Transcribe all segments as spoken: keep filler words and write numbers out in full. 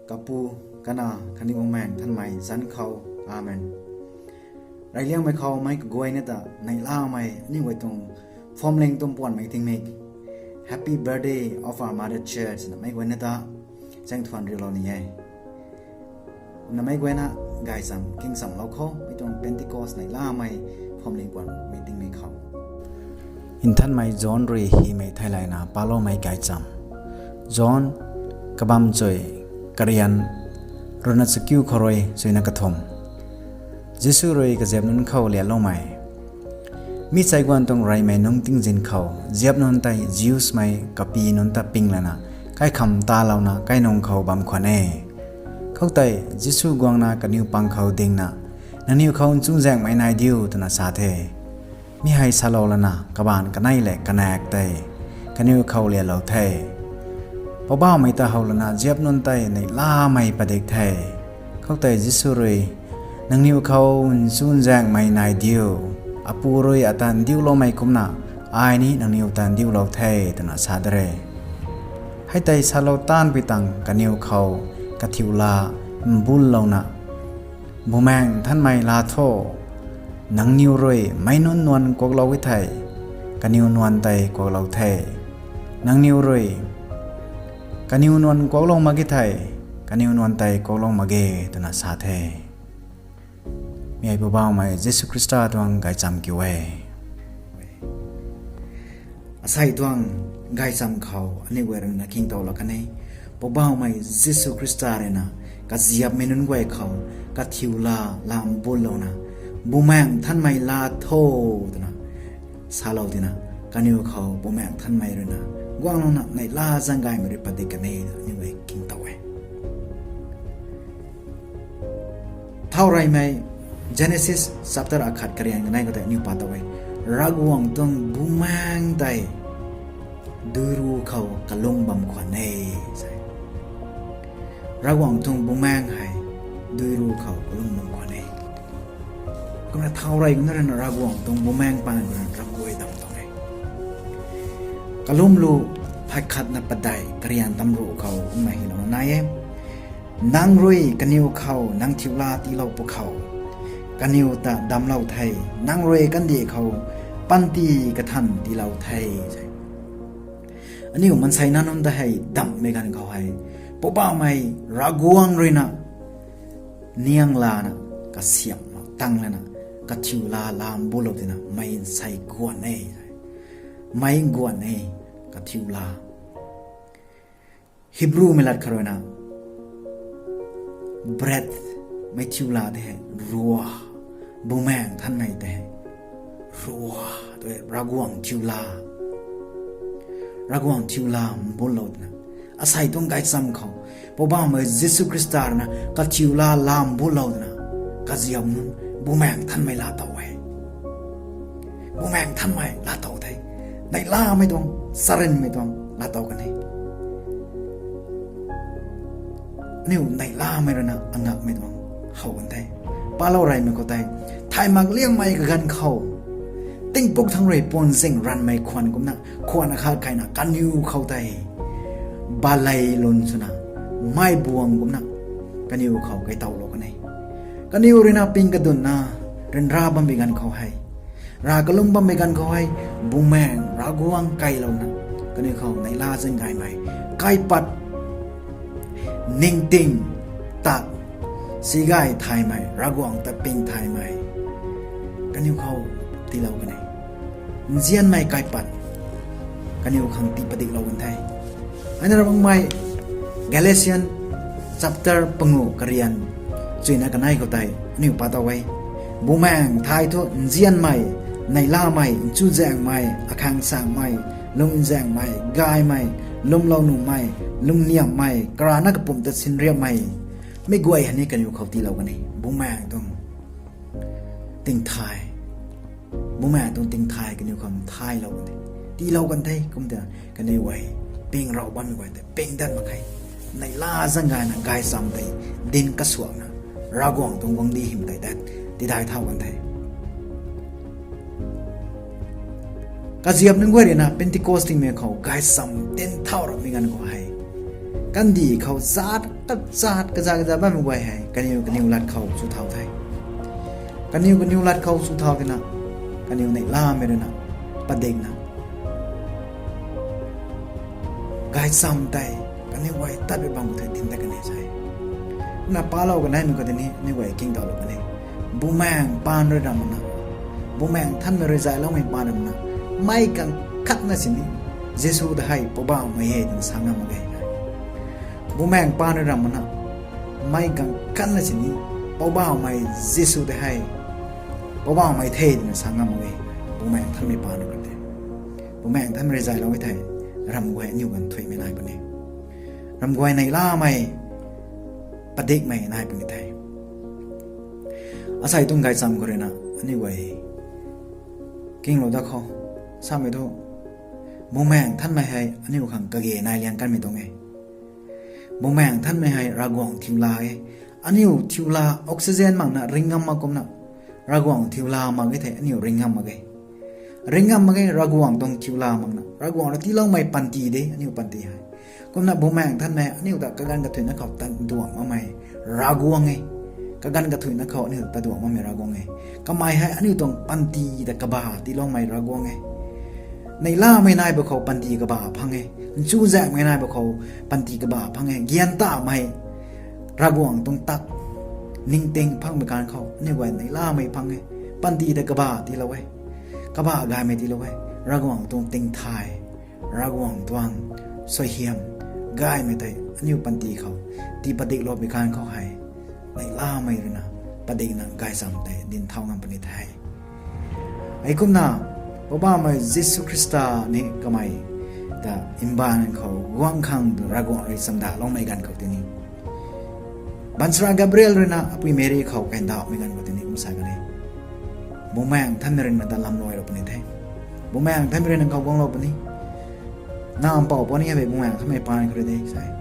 Kapu, Kanac khatni Bumaengh Nthanmei zanc khou. Amen. Reyliangmei khou meic kaguayna ta neihlamei aniu guay tuang phuamling tuang puanmei tingmik, Happy Birthday of our Mother Church na meic guayna ta zaeng thuan riulou ni e. Kumna meic guayna gaychamv kingchamvlou khou, mi tuang Pentecost neihlamei phuamling puanmei tingmik khou. Nthanmei John rui hymei theilayna paloumei gaychamv. John, kabamv chui, karian, ruhna chakiu khou rui chuina kathumh. Jisu rui kaziap nunc khou lialoumei. Mi chaiguan tuang reymei nungc tingzin khou ziap nunc tei Jewsmei kapi nunc ta pinglana kaikham talouna kainung khou bam khwan e. Khoutei Jisu guangna kaniw pang khou dingna, nangniw khou nchunzaenghmei nai diu twna sa the. Mi hei salou lana kabaanc kanei lev kanaek tei kaniw khou lialou the. Poubauhmei ta how lana ziap nunc tei neihlamei padik the. Khoutei Jisu rui, nangniw khou nchunzaenghmei nai diu, Apu rui ata ndiuloumei kumna ai ni nangniw ta ndiulou the, twna sa de re. Hei tei salou taanvpui tangv kaniw khou kathiu laa mbullouna, Bumaengh Nthanmei laa tho, nangniw rui meic nunc nuan kuaklou e thei, kaniw nuan tei kuaklou the. Nangniw rui kaniw nuan kuaklou mak ge thei, kaniw nuan tei kuaklou mak ge, twna sa the. Mi hei Poubauhmei Jisu Khrista tuang gaychamv kiu e. Asei tuang gaychamv khou aniu guay ruina kingtow lou kan e. Poubauhmei Jisu Khrista ruina kaziapmei nunc guay khou kathiu laa laa mbullouna, Bumaengh Nthanmei laa tho, twna salou tina, kaniw khou Bumaengh Nthanmei ruina guanglouna neihla zaeng gaymei rui padik kan e na aniu guay kingtow e. Thau reymei Genesis chapter akhat karian kanei khou tei aniu pa tow e. Ravguangc tuang Bumaengh tei duiru khou kalung bam khwan e, sa e. Ravguangc tuang Bumaengh hei duiru khou kalung bam khwan e. Kumna thau rey kumna ruina Ravguangc tuang Bumaengh paan ruina ravguay dam tuang e. Kalumlu phay khatna padeih karian tamruh khou kumna hylouna nai e. Nang rui kaniw khou nang thiu laa tiilou pwkhou, kaniw ta damclou the, nang rui kandih khou panty kathan tiilou the, sa e. Aniu maanseina nunc ta hei damhmei ganv khou hei, Poubauhmei Ravguangc ruina niang lana kasiamhlou tang lana kathiu laa laa mbulou tina mei nsei guan e, mei guan e, kathiu laa. Hebrewmei lat khat ruina breath, mei thiu laa tei hei ruah, Bumaengh Nthanmei tei hei ruah, tu e Ravguangc thiu laa. Ravguangc thiu laa mbulou twna, asei tuang gaychamv khou Poubauhmei Jisu Khrista ruina kathiu laa laa mbulou twna, kaziap nunc Bumaengh Nthanmei laatow e. Bumaengh Nthanmei laatow the. Neihlamei tuang, charynmei tuang laatow kan e. Aniu neihlamei ruina angakmei tuang how kan the. Palou reymei khou tei, thay mak liangmei kaganv khou, tingpuk thangc rui puanzing ranvmei khwan kumna, khwan akhat kayna kaniw khou tei balei lun swna, mei buang kumna kaniw khou kaitawlou kan e. Kaniw ruina ping kadunna ryanra bammei ganv khou hei, rav kalum bammei ganv khou hei, Bumaengh Ravguangc keylouna, kaniw khou neihla zaeng gaymei, kaipat, ningting, tat, sigay thaymei, Ravguangc ta ping thaymei, kaniw khou tiilou kan e. Nzianmei kaipat kaniw khang tii padiklou kan the. Ana Ravguangc mei Galatian chapter pangu karian chuina kanei khou tei aniu pa tow e. Bumaengh thay thu nzianmei, neihlamei, nchuzaenghmei, akhang sangmei, lungzaenghmei, gaymei, lwmlou nuhmei, lungniamhmei, karana kapumc ta sinriapmei, mi guay hei ni kaniw khou tiilou kan e. Bumaengh tuang tingthay, Bumaengh tuang tingthay kaniw khang thaylou kan the, tiilou kan the. Kumta kaniw guay, ping raw bammei guay tei ping dat mak khe. Neihla zaeng gayna gaychamv tei dinc kasuakna, Ravguangc tuang guangcdic hym tei dat tidai thau kan the. Kaziap nunc guay ruina Pentecost tingmei khou gaychamv dinc thau rapmei ganv khou hei, kandih khou zaat kazat kazat kazat bammei guay hei kaniw kaniw lat khou chu thau the. Kaniw kaniw lat khou chu thau tina, kaniw neihlamei ruina padikna gaychamv tei kaniw guay tatpui bam khou thei dinc dat kan e sa e. Kumna palou kaneimei khou tini aniw guay kingdauhlou kan e. Bumaengh paan rui ramna, Bumaengh Nthanmei rui zayloumei paan ramna, meic gaanv khatna sini Jisu ta hei Poubauhmei e twna sa ngam mak ge. Bumaengh paan rui ramna, meic gaanv khatna sini Poubauhmei Jisu ta hei Poubauhmei the twna sa ngam mak ge. Bumaengh Nthanmei paan rui kan the. Bumaengh Nthanmei rui zaylou e thei, ram guay aniw ganv thuimei nai puni. Ram guay neihlamei, padikmei nai puni the. Asei tuang gaychamv khou ruina aniw guay kinglou dat khou, samei thu, Bumaengh Nthanmei hei aniw khang kage nai liang kanmei tuang e. Bumaengh Nthanmei hei Ravguangc thiu la e. Aniw thiu la, oxygen makna ring ngam mak kumna, Ravguangc thiu la mak e thei aniw ring ngam mak ge. Ring ngam mak ge, Ravguangc tuang thiu la makna. Ravguangc rui tiiloumei panty de aniw panty hei. Kumna Bumaengh Nthanmei aniw ta kaganv kathuicna khou ta duangc makmei Ravguangc e. Kaganv kathuicna khou aniw ta duangc makmei Ravguangc e. Kamei hei aniw tuang panty ta kaba tiiloumei Ravguangc e. Neihlamei nai bam khou panty kaba phang e. Nchuzaenghmei nai bam khou panty kaba phang e. Gyan tamei Ravguangc tuang tak ningting phangmei ganv khou aniw guay neihlamei phang e. Panty ta kaba tiilou e. Kaba gaymei tiilou e. Ravguangc tuang tingthay, Ravguangc tuang suaihiam gaymei tei aniw panty khou tii padikloumei ganv khou hei, neihlamei ruina padikna gaychamv tei dinc thau ngam puni the. Heikumna, Poubauhmei Jisu Khrista ni kamei ta mbaanv khou guang khang Ravguangc rui chamdaloumei ganv khou tini, baanchara Gabriel ruina apui Meri khou kaindauhmei ganv khou tini kum sa kan e. Bumaengh Nthanmei ruina ta lamluailou puni the. Bumaengh Nthanmei ruina khou guanglou puni. Nang mpouh puni hei Bumaengh Nthanmei paan khou rui de sa e.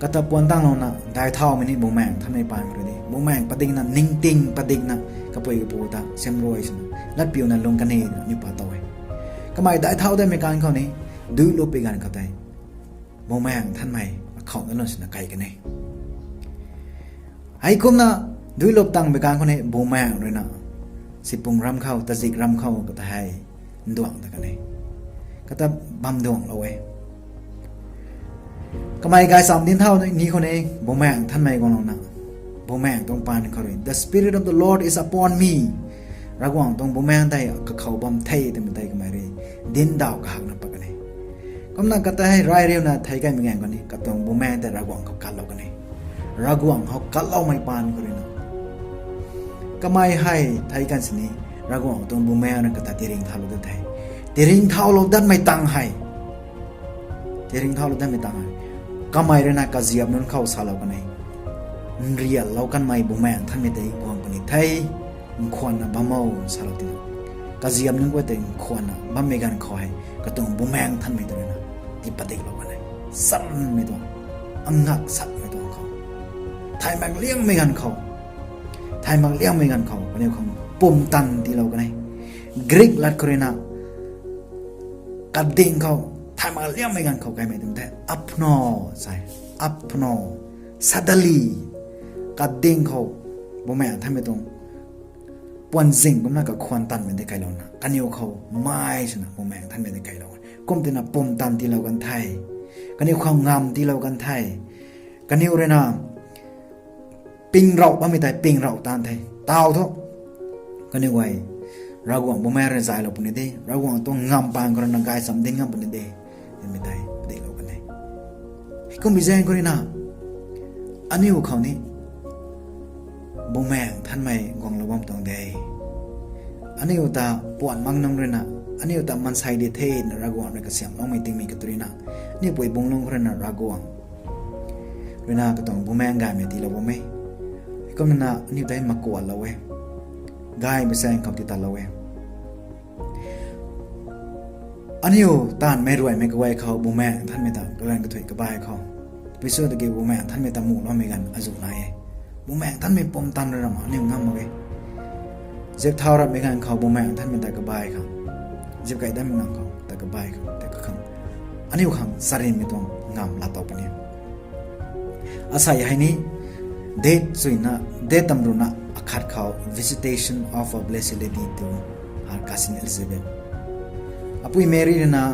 Kata puan tanglouna daic thaumei ni Bumaengh Nthanmei paan khou rui de. Bumaengh padikna, ningting padikna, kapui kapu ta siamruai swna, latpiuna lung kan e twna niw pa tow e. Kamei daic thau datmei ganv khou ni, duilup pui ganv khou tei, Bumaengh Nthanmei akhou na lun swna kai kan e. Heikumna, duilup tang pui ganv khou ni Bumaengh ruina, sipung ram khou, tazik ram khou kata hei, nduangc ta kan e. Kata bam duanglou e. Kamei gaychamv dinc thau ni khou ni, Bumaengh Nthanmei guanglouna, Bumaengh tuang paan khou rui, The Spirit of the Lord is upon me. Ravguangc tuang Bumaengh tei kakhou bam the twmei tei kamei rui dinc daw kahakna pat kan e. Kumna kata hei rai riuna thei kanmei ganv khou ni, katuang Bumaengh tei Ravguangc khou katlou kan e. Ravguangc khou katloumei paan khou ruina, kamei hei thei kan sini, Ravguangc tuang Bumaengh na kata tiring thaulou dat the. Tiring thaulou datmei tang hei, tiring thaulou datmei tang hei, kamei ruina kaziap nunc khou salou kan e. Nrianlou kanmei Bumaengh Nthanmei tei guang puni the, nkhwanna bam o salou tina, kaziap nunc guay tei nkhwanna bammei ganv khou hei, katuang Bumaengh Nthanmei ta ruina, tii padiklou kan e. Chammei tuang, angak sakmei tuang khou, thay mak liangmei ganv khou, thay mak liangmei ganv khou kaniw khang pumtan tiilou kan e. Greek lat khou ruina, kading khou, thay mak liangmei ganv khou kaimei tuang the, apno, sai, apno, suddenly, kading khou, Bumaengh Nthanmei tuang puanzing kumna kakhwan tanmei tei kailouna, kaniw khou mai swna Bumaengh Nthanmei tei kailou, kum tina pumtan tiilou kan the. Kaniw khou ngam tiilou kan the. Kaniw ruina, pingrauh bammei tei pingrauh tan the. Taw thu, kaniw guay, Ravguangc Bumaengh rui zaylou puni de, Ravguangc tuang ngam paan khou ruina gaychamv dinc ngam puni de, twmei tei padiklou kan e. Heikummei zaeng khou ruina, aniw khou ni, Bumaengh Nthanmei guanglou bam tuang de. Aniu ta puan mak nunc ruina, aniu ta mansei di thena Ravguangc rui kasiamhloumei tingmik katuina, aniu pui bung lung khou ruina Ravguangc ruina katuang Bumaengh gaymei tiilou bam e. Heikumna aniu tei makuatlou e. Gaymei saeng khou titatlou e. Aniu taanvmei ruaimei kaguay khou Bumaengh Nthanmei ta kaganv kathuic kabai khou, pui sw tiki Bumaengh Nthanmei ta muhloumei ganv azuh nai e. Bumaengh Nthanmei pumtan rui ramh aniu ngam mak e. Zip thau rapmei ganv khou Bumaengh Nthanmei ta kabai khang, zip kai datmei ganv khou ta kabai khang, ta kakhang, aniu khang charynmei tuang nam laa tow puni. Asei hei ni date suina, date tamruhna akhat khou visitation of a blessed lady to her cousin Elizabeth. Apui Meri ruina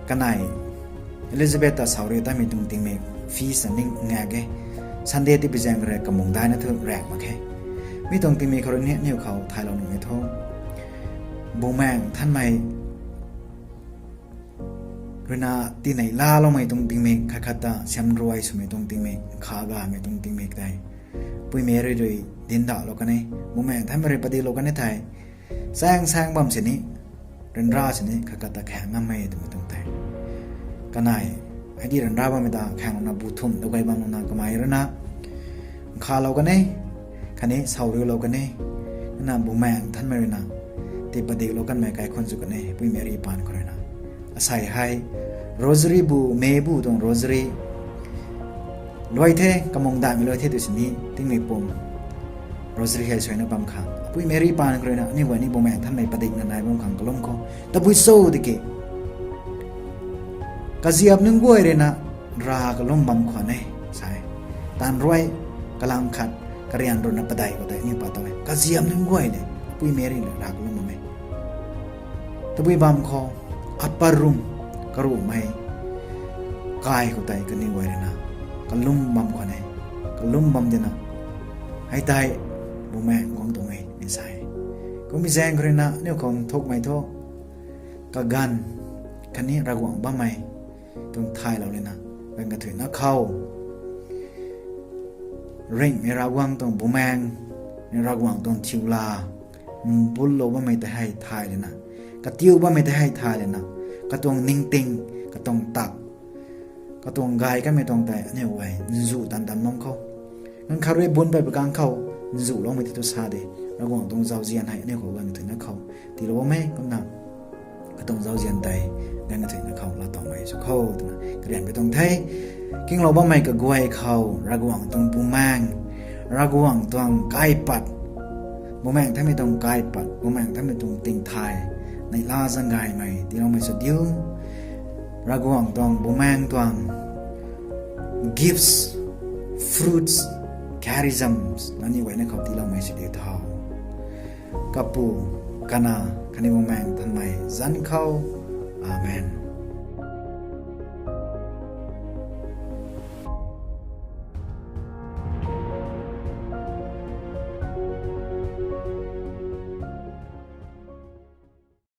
kanei Elizabeth ta sauriu tamei tuang tingmik feast na ning ngak e. Sunday tipui zaeng rui kamung daina thu raek mak khe. Mi tuang tingmik khou rui ni aniu khou thaylou nuhmei thu, Bumaengh Nthanmei ruina tinei laaloumei tuang tingmik, khat khat ta siamruai swmei tuang tingmik, nkhavmei tuang tingmik tei Apui Meri rui dinclou kan e. Bumaengh Nthanmei rui padiklou kan e thei, saeng saeng bam sini, ryanra sini khat khat ta khaeng ngammei twmei tuang tei, kanei, adi ryanra bammei ta khaenglouna bu thumh dou gay bamlouna kamei ruina nkhavlou kan e, khatni sauriulou kan e, na Bumaengh Nthanmei ruina tiipadiklou kanmei kaikhunc sw kan e, Apui Meri paan khou ruina. Asei hei rosary bu, May bu tuang rosary luai the, kamung daihmei luai the tw sini tingmik pum rosary hei suaina bam khang Apui Meri paan khou ruina aniu guay ni Bumaengh Nthanmei padikna nai bam khang kalum khou tabui cho tiki, kaziap nunc guay ruina rav kalum bam khwan e, sa e. Taanv ruai, kalang khat, karian ruina padeih khou tei aniu pat tow e. Kaziap nunc guay le Apui Meri le rav kalum bam e. Tabui bam khou, upper room, karuhmei kai khou tei kaniw guay ruina kalum bam khwan e. Kalum bam dina, hei tei Bumaengh guang tuang e ni sa e. Kummei zaeng khou ruina aniu khou nthukmei thu, kaganv khatni Ravguangc bammei tuang thaylou lana, ganv kathuicna khou ringhmei Ravguangc tuang Bumaengh, ni Ravguangc tuang thiu la, mbunlou bammei tei hei thay lana, katiu bammei tei hei thay lana, katuang ningting, katuang tak, katuang gay kanmei tuang tei aniu guay nzu tan tan bam khou, ganv khat rui bun pei pui kang khou nzuloumei tei thu sa de, Ravguangc tuang zauzian hei aniu khou ganv kathuicna khou tiilou bammei kumna, katuang zauzian tei ganv kathuicna khou laa towmei sw khou twna karianpui tuang the. Kinglou bammei kaguay khou Ravguangc tuang Bumaengh, Ravguangc tuang kaipat, Bumaengh Nthanmei tuang kaipat, Bumaengh Nthanmei tuang tingthay, neihla zaeng gaymei tiiloumei sw diu. Ravguangc tuang, Bumaengh tuang gifts, fruits, charisms nangniw guayna khou tiiloumei sw diu tho. Kapu, Kanac khatni Bumaengh Nthanmei zanc khou. Amen.